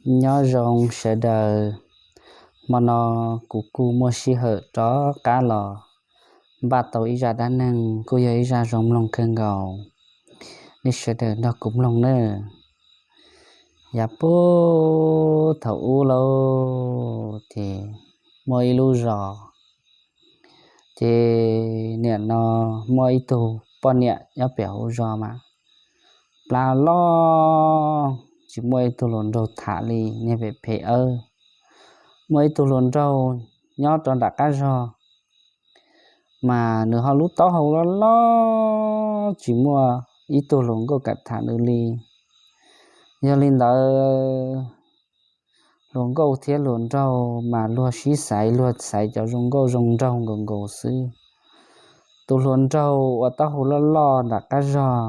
Nyob zoo sawv daws, hmo no kuv kuj muaj sij hawm rov qab los npaj tau ib zaj dab neeg kuj yog ib zaj zoo mloog kawg nkaus. Nej sawv daws nrog kuv mloog nawb. Yav puag thaum ub lauj, ces muaj ib lub zos, ces nim no muaj ib tug poj niam nyob pem hauv zos mas plab loj, tsis muaj ib tug hluas nraug tham li, niag phem phem awb. Muaj ib tug hluas nraug nyob rau nram qab zog, mas nws ho lub taub hau loj loj, tsis muaj ib tug hluas nkauj kam tham nws li. Yog li ntawd, hluas nkauj thiab hluas nraug mas luag sib xaiv, luag xaiv cov zoo nkauj zoo nraug nkaus nkaus xwb. Tus hluas nraug uas taub hau loj loj nram qab zog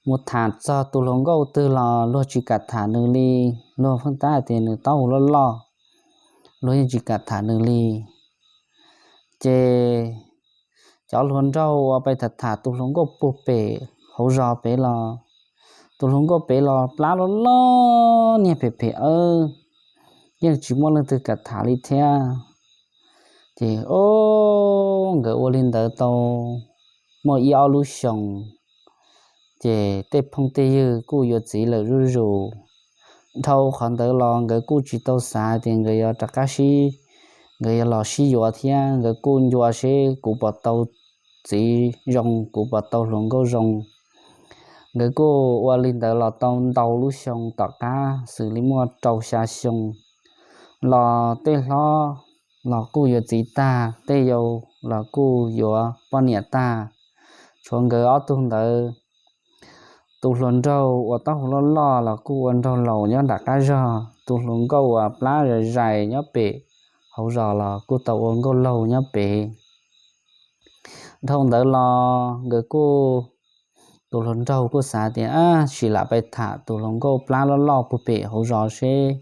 mus tham txog tus hluas nkauj twg los luag tsis kam tham nws li, luag pheej tab hais tias nws taub hau loj loj, luag yeej tsis kam tham nws li. Ces cov hluas nraug uas pais tham tham tus hluas nkauj puag pem hauv zos pem los, tus hluas nkauj pem los plab loj loj, niag phem phem awb, yeej tsis muaj leej twg kam tham li thiab. Ces o, nkawd ua li ntawd tau muaj ib ob lub xyoos, ces tej phooj tej ywg kuj yuav txiv lawm zuj zus. Dhau qhov ntawd los nkawd kuj tsis tau xav tias nkawd yuav rov qab sib, nkawd yuav los sib yuav thiab, nkawd kuj ncua seb kuv puas tau txiv zoo, kuv puas tau hluas nkauj zoo. Nkawd kuj ua li ntawd los tau ntau lub xyoo, tom qab xws li muaj rau xya xyoo los tej hlob los kuj yuav txiv tag, tej yau los kuj yuav poj niam tag, tshuav nkawd ob tug ntawd. Tus hluas nraug uas taub hau loj loj los kuj ua nraug laus nyob nram qab zog, tus hluas nkauj uas plab zais zais nyob pem hauv zos los kuj tau ua nkauj laug nyob pem. Dhau ntawd los nkawd kuj, tus hluas nraug kuj xav tias, ab, sim lam pais tham tus hluas nkauj plab loj loj puag pem hauv zos seb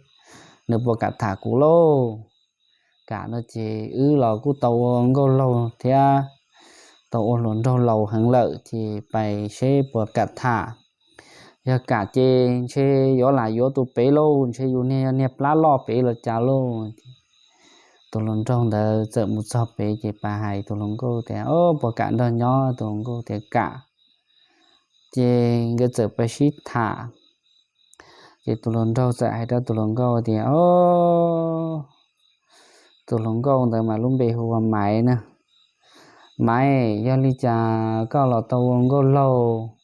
nws puas kam tham kuv lauj. Kam no ces wb los kuj tau ua nkauj laug thiab, tau ua hluas nraug laus heev lawm ces pais seb puas kam tham. Yog kam ces ntshe yuav lam yuav tus pem lauj, ntshe yus niag yog niag plab loj pem los cas lauj. Tus hluas nraug ntawd txawm mus txog pem ces pais hais tus hluas nkauj tias, o, puas kam nrog nyob? Tus hluas nkauj tias kam. Ces nkawd txawm pais sib tham. Ces tus hluas nraug txawm hais rau tus hluas nkauj tias, o, tus hluas nkauj ntawd mas lub npe hu ua Maiv na. Maiv, yog li cas koj los tau ua nkauj laug,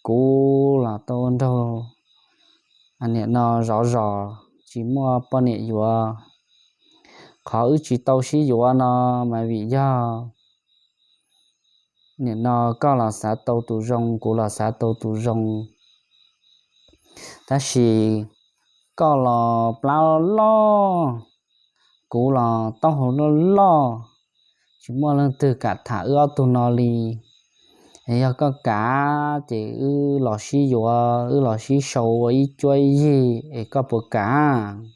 kuv los tau ua nraug, nim no zov zos tsis muaj poj niam yuav. Qhov wb tsis tau sib yuav no mas vim yog nim no koj los xav tau tus zoo, kuv los xav tau tus zoo, tab sis koj los plab loj, kuv los taub hau loj loj, tsis muaj leej twg kam tham wb ob tug no li. Yog koj kam ces wb los sib yuav, wb los sib sau ua ib cuab ib yig es koj puas kam?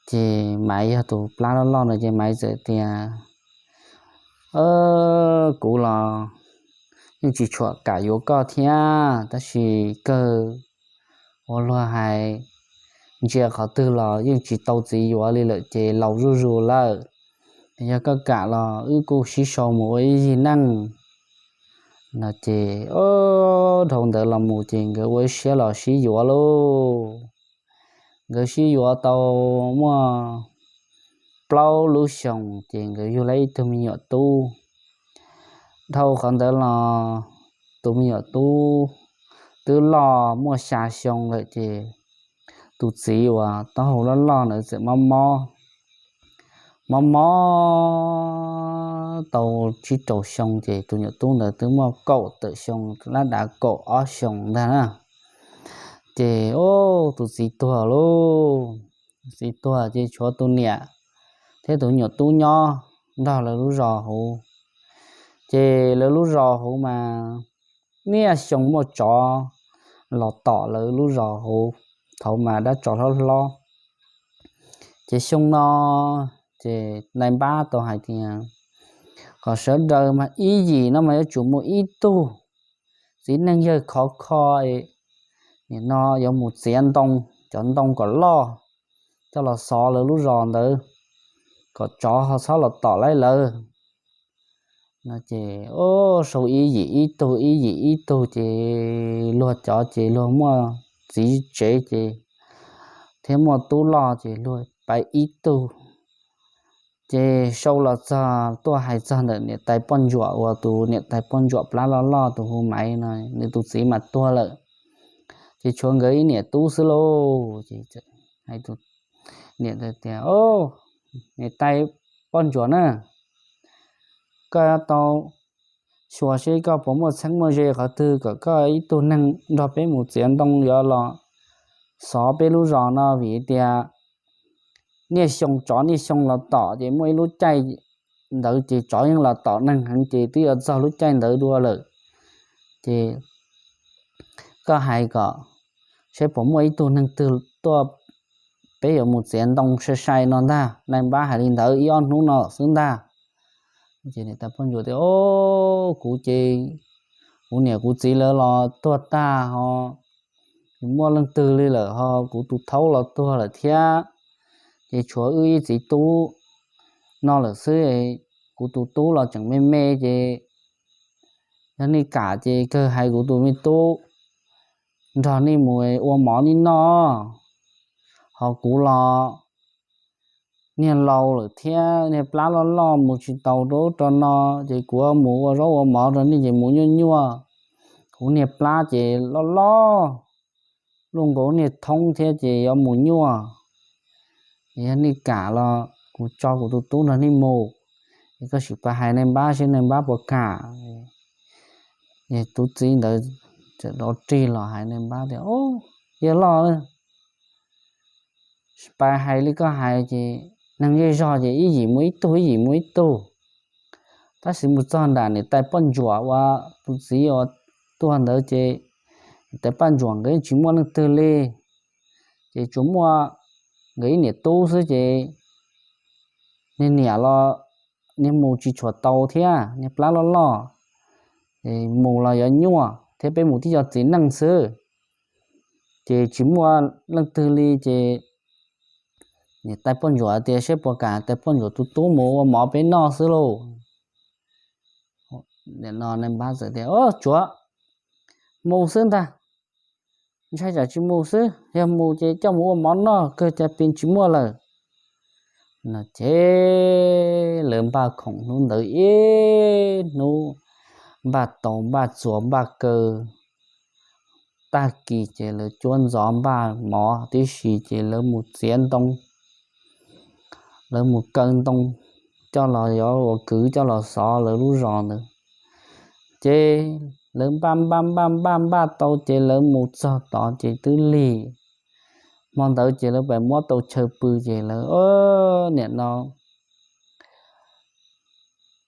Ces Maiv yog tus plab loj loj no ces Maiv txawm tias, kuv los yeej tsis tshua kam yuav koj thiab, tab sis kawg ua luag hais, ntsia qhov twg los yeej tsis tau txiv yuav li lawm ces laus zuj zus lawm. Yog koj kam los wb kuj sib sau mus ua ib yig neej no ces, o, dhau ntawd los mus ces nkawd ua ib siab los sib yuav lauj. Nkawd sib yuav tau muaj plaub lub xyoos ces nkawd yug lawm ib tug me nyuam tub. Dhau qhov ntawd los tus me nyuam tub twb loj muaj xya xyoo lawm ces tus txiv uas taub hau loj loj ntawd txawm mob mob, mob mob tau tsib rau xyoo ces tus nyuam tub ntawd twb muaj kaum tawm xyoo, lab dav kaum ob xyoos ntag na. Ces tus txiv tuag lauj. Tus txiv tuag ces tshuav tus niam thiab tus nyuam tub nyob nrog lawv lub zos hauv. Ces lawv lub zos hauv mas niaj xyoo muaj tsov los tom lawv lub zos hauv, thaum mas dab tsov hlob hlob. Ces xyoo no ces nais npab tau hais tias kom sawv daws mas ib yim no mas yuav tsum mus ib tug txiv neej yawg khov kho, nim no yuav mus txiav ntoo, cov ntoo kom loj, coj los xov lawv lub zos ntawd, kom tsov ho txhob los tom laib lawv. No ces, o, sau ib yim ib tug, ib yim ib tug ces luag cov ces luag muaj txiv tsev ces thiab muaj tub loj ces luag pab ib tug. Ces sau los txog tuaj hais txog ntawm niam tais poj ntsuam uas tus niam tais poj ntsuam plab loj loj tus hu Maiv no, nws tus txiv mas tuag lawm, ces tshuav nkawd ib niam tub xwb lauj. Ces hais tus niam tias, niam tais poj ntsuam na, koj tau xyuas seb koj puas muaj txheeb muaj ze qhov twg kom koj ib tug neeg nrog peb mus txiav ntoo yuav los xov peb lub zos no, vim tias niaj xyoo tsov niaj xyoo los tom ces muaj ib lub caij ntawd ces tsov yeej los tom neeg heev ces twb yuav txog lub caij ntawd dua lawm. Ces koj hais kom seb puas muaj ib tug neeg twg tuaj, peb yuav mus txiav ntoo sai sai no ntag. Nais npab hais li ntawd ib ob hnub no xwb ntag. Ces niam tais poj ntsuam tias, o, kuv ces kuv niam kuv txiv lawv los tuag tag ho, tsis muaj leej twg li lawm ho, kuv tus thaub los tuag lawm thiab, ces tshuav wb ib txiv tub no lawm xwb. Kuv tus tub los tseem me me ces yog nej kam ces kawg hais kuv tus me tub nrog nej mus ua mov nej noj, ho kuv los niag laus lawm thiab niag plab loj loj mus tsis tau rau ub rau no, ces kuv mus ua zaub ua mov rau nej ces mus nyuaj nyuaj. Kuv niag plab ces loj loj, luaj nkaus niag thoob thiab ces yuav mus nyuaj. Yog nej kam los kuv tso kuv tus tub nrog nej mus, es koj sim pab hais nais npab seb nais npab puas kam. Tus txiv ntawd txawm rov rig los hais nais npab tias, o, yawg loj, pab hais li koj hais ces neeg zej zog ces ib yim mus ib tug, ib yim mus ib tug. Tab sis mus txog nram niam tais poj ntsuam uas tus txiv uas tuag ntawd ces niam tais poj ntsuam nkawd tsis muaj leej twg li, ces tsuas muaj nkawd ib niam tub xwb ces niag niam los niag mus tsis tshua tau thiab, niag plab loj loj, mus los yuav nyuaj thiab peb mus tib co txiv neej xwb, ces tsis muaj leej twg li ces niam tais poj ntsuam tias seb puas kam tais poj ntsuam tus tub mus ua mov peb noj xwb lauj. Nim no nais npab txawm tias, tsuav mus xwb ntag, ntshai tsam tsis mus xwb, yog mus ces coj mus ua mov noj kawg cas pes tsis muaj lawm. No ces lawv npaj khoom hnub ntawd ib hnub, npaj tau npaj txuas npaj kaw. Tag kis ces lawv cuab ntxov npaj mov tib si ces lawv mus txiav ntoo, lawv mus kaw ntoo coj los yuav ua kwv coj los xov lawv lub zos ntawd. Ces lawv npaj npaj npaj npaj npaj tau ces lawv mus txog tod ces twb lig. Hmo ntawd ces lawv pais muab tau chaw pw ces lawv nim no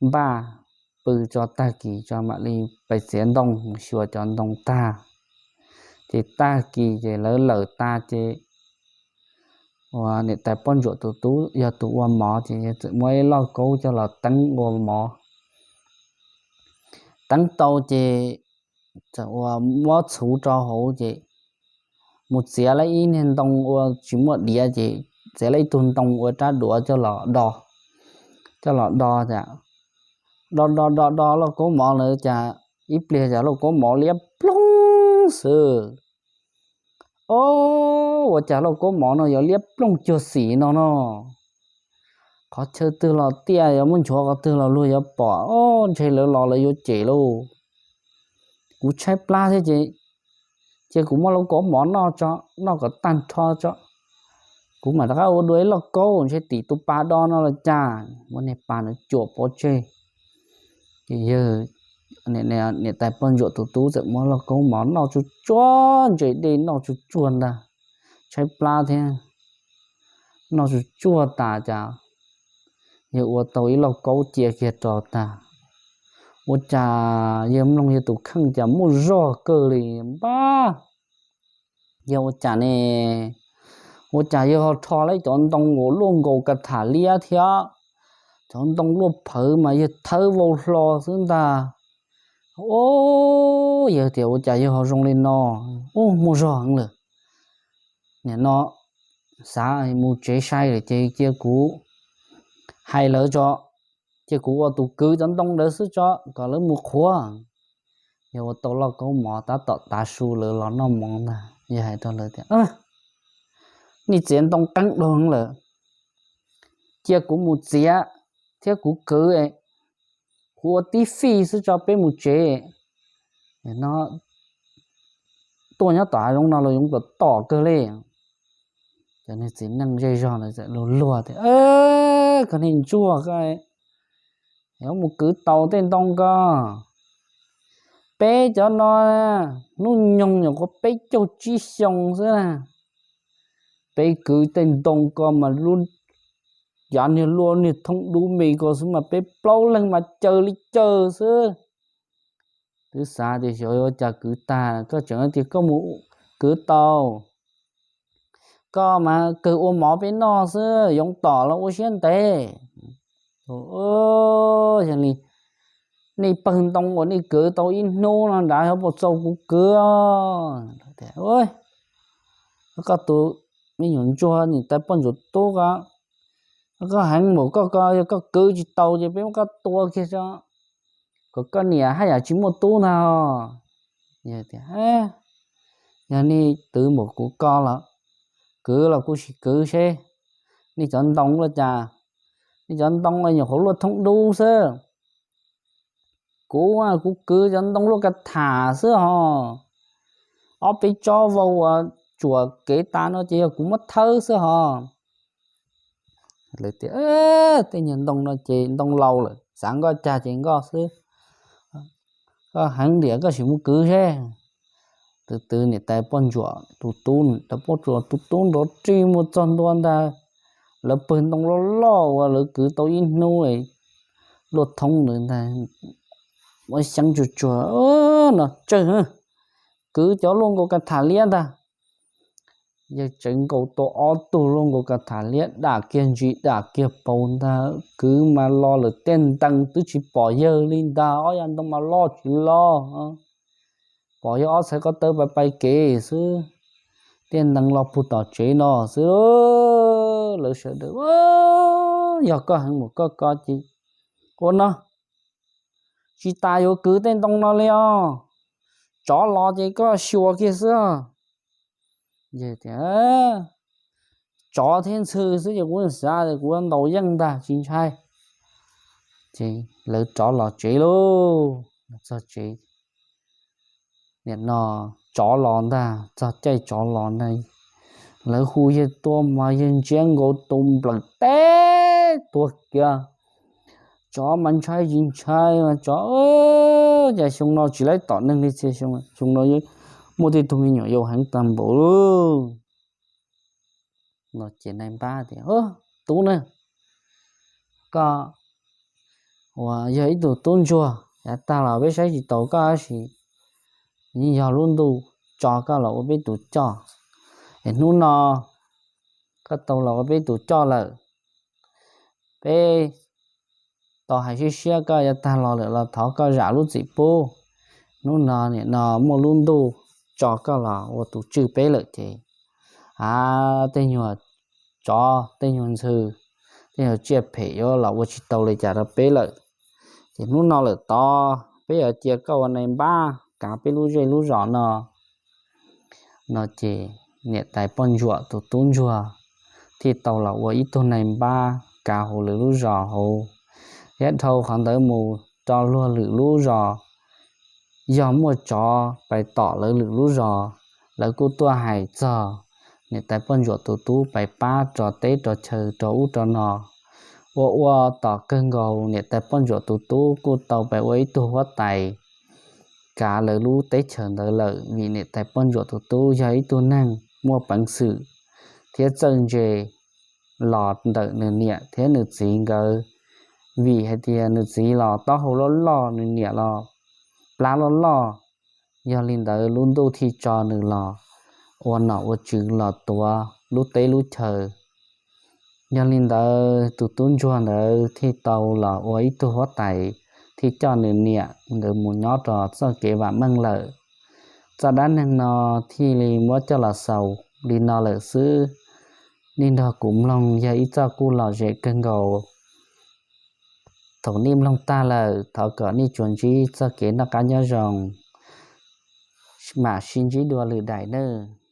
npaj pw tso tag kis tso mam li pais txiav ntoo xyuas cov ntoo tag. Ces tag kis ces lawv lawm tas ces uas niam tais poj ntsuam tus tub yog tus ua mov ces yawg txawm muab ib lauj kaub coj los teeb ua mov. Teeb tau ces txawm uas muab txhuv rau hauv ces mus txiav lawm ib niag ntoo ua tsis muaj diav ces txiav lawm ib tug ntoo ua rab duav coj los do, coj los do tas, do do do do lauj kaub mov ntawd cas ib pliag cas lauj kaub mov liab ploog xwb. O, ua cas lauj kaub mov no yuav liab ploog cuag xim no no? Qhov chaw twg los tiaj, yuav muab nchuav qhov twg los luag yuav pom. O, ntshe lawv los lawv yuav cem lauj. Kuv tshaib plab thiab ces, ces kuv muab lauj kaub mov noj tso, noj kom tag nrho tso, kuv mam rov qab ua dua ib lauj kaub, ntshe tim tus pas do no los cas. Muab niag pas no cuam pov tseg. Ces yawg, niam tais poj ntsuam tus tub txawm muab lauj kaub mov noj tsuj tsuag, ntse dej noj tsuj tsuag ntag, tshaib plab thiab. Noj tsuj tsuag tas cas yawg ua tau ib lauj kaub cia kiag rau tas. Ua cas yawg mloog yawg tus kheej cas muaj zog kawg li npab. Yog ua cas ne? Ua cas yawg ho rho lawm cov ntoo uas luaj nkaus ka tham liab thiab cov ntoo luaj phawv mas yawg thawb vau hlo xwb ntag. Yawg tias, Ua cas yawg ho zoo li no? Ub, muaj zog heev lawm. Nim no xav mus tsev sai lawm ces cia kuv hais lawv tso, cia kuv ua tus kwv cov ntoo ntawd xwb tso kom lawv mus qhuav. Yawg ua tau lauj kaub mov tab tom tav su lawv los noj mov ntag, yawg hais rau lawv tias, Nej txiav ntoo qeeb dhau heev lawm, cia kuv mus txiav thiab kuv kwv, kuv ua tib fij xwb tso peb mus tsev. No tuaj nyob tom hav zoov no los yoov tom tom kawg li. Cov niag txiv neej zej zog ntawd txawm luag luag tias, Koj niag ntsuag ko, yuav mus kwv tau tej ntoo ko. Peb cov no hnub nyoog nyuam qhuav peb caug tsib xyoo xwb na. Peb kwv tej ntoo ko mas lub, yav niag luaj niag thoob dub me ko xwb mas peb plaub leeg mas caws li caws xwb. Twb xav tias xyov yuav cas kwv tag, koj tseem tias koj mus kwv tau. Koj mas kawg ua mov peb noj xwb, yoov tom los ua siab ntev. Yog li nej pawg ntoo uas nej kwv tau ib hnub no nrad ho puas txaus kuv kwv? Koj tus me nyuam ntsuag niam tais poj ntsuam tub ko, koj heev npaum koj ko, yog koj kwv tsis tau ces peb muab koj tua kiag tso, kom koj niam haj yam tsis muaj tub ntag. Yog nej twv npaum kuv ko los, kwv los kuv sim kwv seb. Nej cov ntoo los cas, nej cov ntoo los nyuam qhuav luaj thoob dub xwb. Kuv, kuv kwv cov ntoo luaj ka tham xwb hos, ob peb tsob vau uas tsuam kev tas no ces yog kuv muab thawb xwb hos. Lawv tias, Tej nyuag ntoo no ces ntoo laus lawm, xav nkoj cag ces nkoj xwb. Koj heev tias koj sim mus kwv seb. Twv twv niam tais poj ntsuam tus tub, niam tais poj ntsuam tus tub nrov rig mus txog ntua ntag, lawv pawg ntoo loj loj uas lawv kwv tau ib hnub luaj thoob ntawd ntag, muab xyeeb tsuag tsuag no tsawg, kwv cov luaj nkaus ka tham liab ntag. Yawg tsawv nkaus tau ob tug luaj nkaus ka tham liab dam kiag ntsis dam kiag paus ntag, kwv mas los lawm tiaj ntees twb tsis pom yawg li ntag, ob yav ntoo mas loj tsis loj, pom yawg ob txhais ko taw pais pais kev xwb, tiaj ntees los puag tom tsev no xwb. Lawv sawv daws, Yog koj heev npaum koj ko ces ua no, tsis tas yuav kwv tej ntoo no li os, tsov los ces koj xyuas kiag xwb. Tias, Tsov thiab ntxhw xwb ces kuv xav tias kuv ntaus yeej ntag tsis ntshai. Ces lawv rov los tsev lauj, txog tsev, nim no tsov los ntag, txog caij tsov los ntag, lawv hu yawg tuaj mas yawg ntsiab nkaus tus nplawm teb tuag kiag. Tsov mas ntshai tsis ntshai mas tsov, Cas xyoo no tsis laib tom neeg li txhia xyoo, xyoo no muaj tej tug me nyuam yaus heev tag npaum lauj. No ces nais npab tias, Tub na, koj uas yog ib tug tub ntsuag, yav tag los peb saib tsis taus koj tab sis yeej yog lub ntuj tso koj los ua peb tus coj, es hnub no koj tau los ua peb tus coj lawm. Peb tau hais siab siab koj yav tag los lawm los thov koj zam lub txim pub. Hnub no nim no muaj lub ntuj tso koj los ua tus tswj peb lawm ces, a, tej nyuag tsov tej nyuag ntxhw, tej nyuag tsiaj phem yuav los ua tsis tau li cas rau peb lawm. Ces hnub no lawm tod peb yuav cia koj ua nais npab kav peb lub zej lub zos no. No ces niam tais poj ntsuam tus tub ntsuag thiaj tau los ua ib tug nais npab kav hauv lwm lub zos hauv, thiab dhau qhov ntawd mus rau luag lwm lub zos. Yog muaj tsov pais tom lawv lwm lub zos, lawv kuj tuaj hais txog niam tais poj ntsuam tus tub pais pab rau teb rau chaw rau ub rau no. Ua ua tom kawg nkaus niam tais poj ntsuam tus tub kuj tau pais ua ib tug huab tais kav lawv lub teb chaws ntawd lawm, vim niam tais poj ntsuam tus tub yog ib tug neeg muaj peev xwm thiab txawj ntse los ntawm nws niam thiab nws txiv nkawd. Vim hais tias nws txiv los taub hau loj loj, nws niam los plab loj loj, yog li ntawd lub ntuj thiaj tso nws los ua nom ua tswv los tuav lub teb lub chaw. Yog li ntawd tus tub ntsuag ntawd thiaj tau los ua ib tug huab tais thiaj coj nws niam nkawd mus nyob rau txoj kev vam meej lawm. Txoj dab neeg no thiaj li muab coj los xaus li no lawm xwb. Nej nrog kuv mloog yog ib txoj kuj lom zem kawg nkaus. Thaum nej mloog tag lawm, thov kom nej tsuas ntsib txoj kev noj qab nyob zoo, mam sib ntsib dua lwm daim nawb.